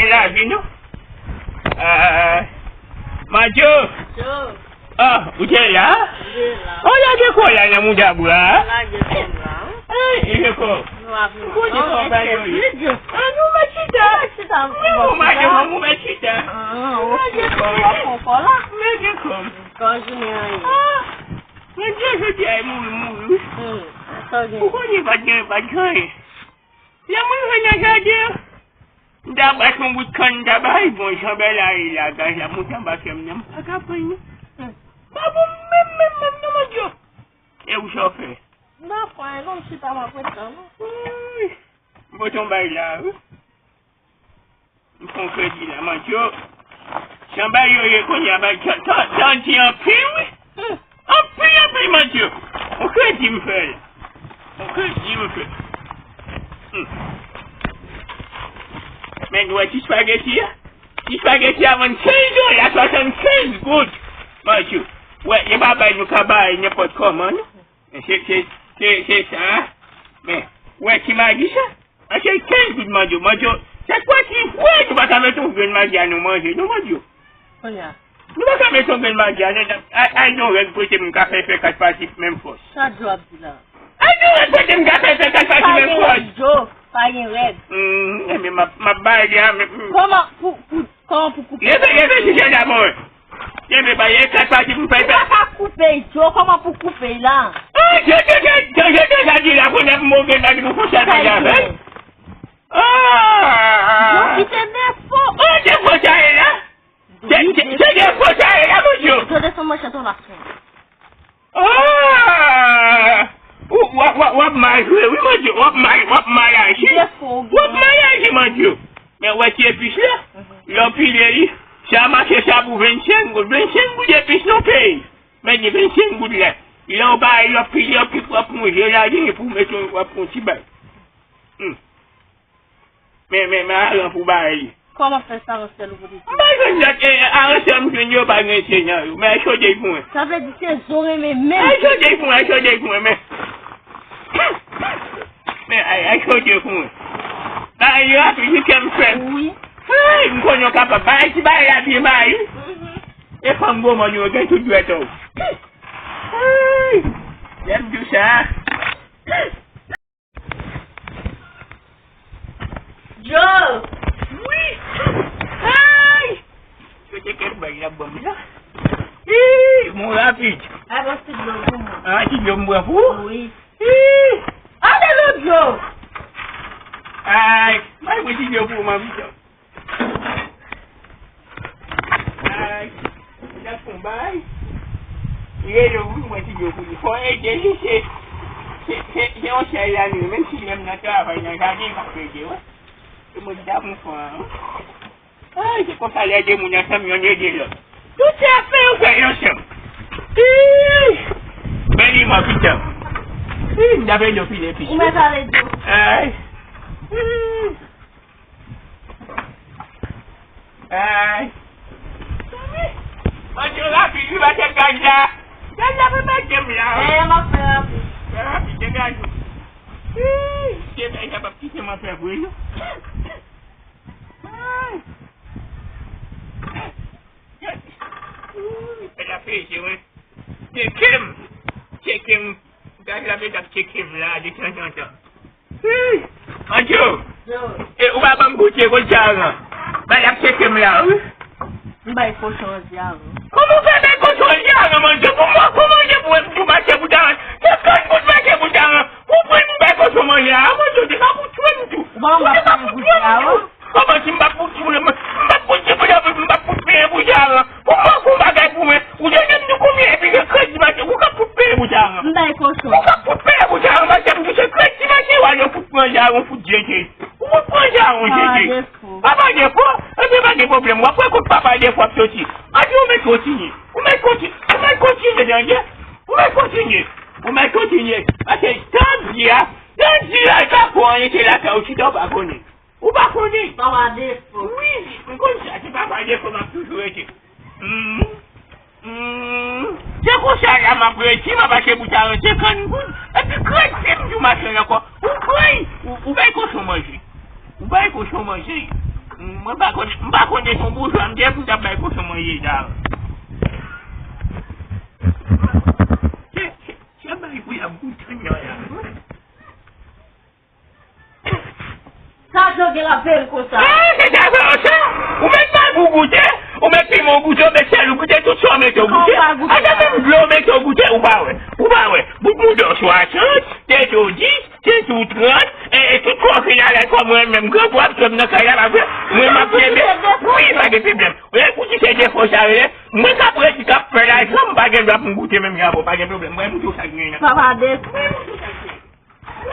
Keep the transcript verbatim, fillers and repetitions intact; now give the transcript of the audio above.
Lavi nou. Ah, Madjo. Yo. Ah, ou te la? Mwen la. Oh, lage kò la nan mouda bwa. Lage kò m la. Ey, lage kò. Nou ap nou. Kote kò ba yo ye? Ah, nou mèt chita. Mèt chita. Mwen ou mèt chita. Mwen ou mèt chita. Ah, ok. Lage kò. Ou ap pran kò la? Lage kò. Kò jounen an ye. Ah, mwen di jodi a mouri, mouri, wi. Hmm, sa gen. Ou konnen pa t gen, pa t gen anyen. Lè mwen rive nan jaden an, m ta bat yon bout kann, m ta bay bon jan bèl a ye la, gaz la monte anba kè m nan, m pa ka pran l non. Hmm. Pa bon menm, menm, menm non, Madjo. E ou sa w fè? M pa pran l non, m chita m ap ret la non. Wi. M pote yon bay la, wi. M fè yon kredi la, Madjo. Jan bay yo ye kounye a, bay tan, tan, tan di anpil, wi. Hmm. Anpil, anpil, Madjo. Yon kredi m fè la. Yon kredi m fè. Hmm. Men nou wè ti spageti a? Ti spageti a vann kenz dola, swasannkenz goud. Madjo. Wè, yo pa bay nou ka bay nenpòt kòman, non. Se, se, se, se sa. Men, wè ti magi sa? Achte kenz goud, Madjo. Madjo, se kwa ki fre, nou pa ka mete yon grenn magi a nou manje, non, Madjo. Kounye a. Nou pa ka mete yon grenn magi a nou, ay, ay, yon règ prete m ka fè, fè kat pati menm fòs. Sa Djo ap di la? Ay, yon règ prete m ka fè, fè kat pati menm fòs. Pa gen règ, Djo. Pa gen règ. Hmm, enben, m ap, m ap bay li a, men, hmm. Kòman pou, pou Kòman pou koupe? Leve, leve, sijè dabò. Leve, ba, e kat pati pou fè. Ou pa ka koupe, Djo. Kòman pou koupe la? Ah, je te, je, je, je te ja di la, kounye a pou move la, pou fè sa, sa, sa, sa. Ah! Djo, kite defo. Ah, defo sa ye la. Se, se, se defo sa ye la, Madjo. Djo, desann mwen chante yon lason. Ah! Ou, w ap, w ap, w ap mal jwe, wi, Madjo. W ap mal, w ap mal aji. W ap mal aji, Madjo. Men wè ti epis la, lè w pile li, sa mache sa pou vennsenk goud. Vennsenk goud epis nan peyi. Men gen vennsenk goud la. Lè w bay, lè w pile, w ap, w ap pran je la, gen pou w mete, w ap pran ti bay. Hmm. Men, men, men, aran pou bay li. Kòman fè sa, Ransèl, ou pote? M pa jwenn dat, e, e, aran sa m jwenn yo pa gen se nan yo. Men al chode pou mwen. Sa vle di se zo renmen menm. Al chode pou mwen, al chode pou mwen, men. Men, ay, al chode pou mwen. Bay yo a toujou kè m fè. Wi. Ay, m konnen w kapab. Bay ti bay la byen bay, wi. Mhm. E fanm gwo mòn yo gen tout dwèt ou. Ay, lè m di w sa. Djo! Wi! Ay! Yo te kèk bay la banm la. Ih, mon rapid. Ay, bon, ti dlo pou mwen. Ah, ti dlo m bwè pou ou? Wi. Ih! Ande non, Djo! Ay, bay mwen ti dlo pou ou, manmi. Ay, li ap fon bay. Li rele w, wi, mwen ti dlo pou li. Fò ede li, se, se, se, se yon sèl la, li, menm si lè m nan travay, nan jaden, li pa ede, wi. Se mwen ki ta pran fò a, wi. Ay, se konsa lè de moun ansanm, yonn ede lòt. Tout sa fè yo fè ansanm. Ih! Men li mò pitan. Ih, m ta fè dlo pile pi. Ou mèt ale, Djo. Ay. Ih. Ay. Manje rapid, wi, ba tèt gaz la. Gaz la pa mete m la. Eh, m ap fè rapid. Fè rapid, degaj ou. Ih, se gaz la p ap kite m anfè vre, non. Ay. Ih, fè la peze, wi. Tcheke m. Tcheke m. Gaz la bezwen ap tcheke m la, detanzantan. Hi! Andrew! Yo. E, ou pa ban m goute, kote sa ran? Bay ap tcheke m la, wi. M bay kochon an di aran. Kòman w fè bay kochon an di aran, Andrew? Pou mwen, pou manje pou, pou mache pou taran. Se kòd pou mache pou taran. Pou mwen, m bay kochon manje a, Andrew, te ka pou tchwe m tou. Ou pa wè m ap fè pou di aran? Kòman si m pa pou, m pa pou di pou, m pa pou di pou, m pa pou di pou jaran. Pou mwen, pou bagay pou mwen. Ou te di m nou konbyen epi gen kredi mache, ou ka fout peye pou jaran. M bay kochon. Ou ka fout peye pou jaran, mache m touche kredi mache, w ale fout pran jaran, fout jeje. Ou fout pran jaran, jeje. Pa gen defo. Epi pa gen pwoblèm, w ap wè kot papa defo ap soti. Andrew, ou mèt kontinye. Ou mèt kontinye, ou mèt kontinye, tande. Ou mèt kontinye. Ou mèt kontinye. Paske tan di a, tan di a, e pa pou anyen, se lakay ou chita, ou pa konnen. Ou pa konnen? Papa defo. Wi, m konn sa, se papa defo m ap toujou rete. Mm. Mm. Se konsa la m ap rete, m ap achte bout a rann senkant goud. Epi kredi m di w machann ankò. Ou pran, ou, ou bay kochon manje. Ou bay kochon manje. Mm. Mwen pa konn, m pa konn se yon boujwa m te ye pou m t ap bay kochon manje sa. Se, se, se bay pou y ap goute m nan la. Sa Jan gen l ap veye l konsa? Ah, se sa fè w sa? Ou met magou goute, ou met piman goute, ou met sèl ou goute, tout sa ou mete ou goute. Ata menm dlo ou mete ou goute, ou pa wè. Ou pa wè. Bout mouda w swasant, tete w dis, tete w trant, e, e tout kò w fin alèz kòm mwen menm. Gran twòp, sòm nan kay la, pa vre? Mwen m ap kenbe. Wi, pa gen pwoblèm. Ou wè pou ki se defo sa rele? Mwen k ap redi, k ap fè lajan, m pa gen dwa pou m goute menm jan avè w, pa gen pwoblèm. Mwen, m tou sa gen nan. Papa Desi.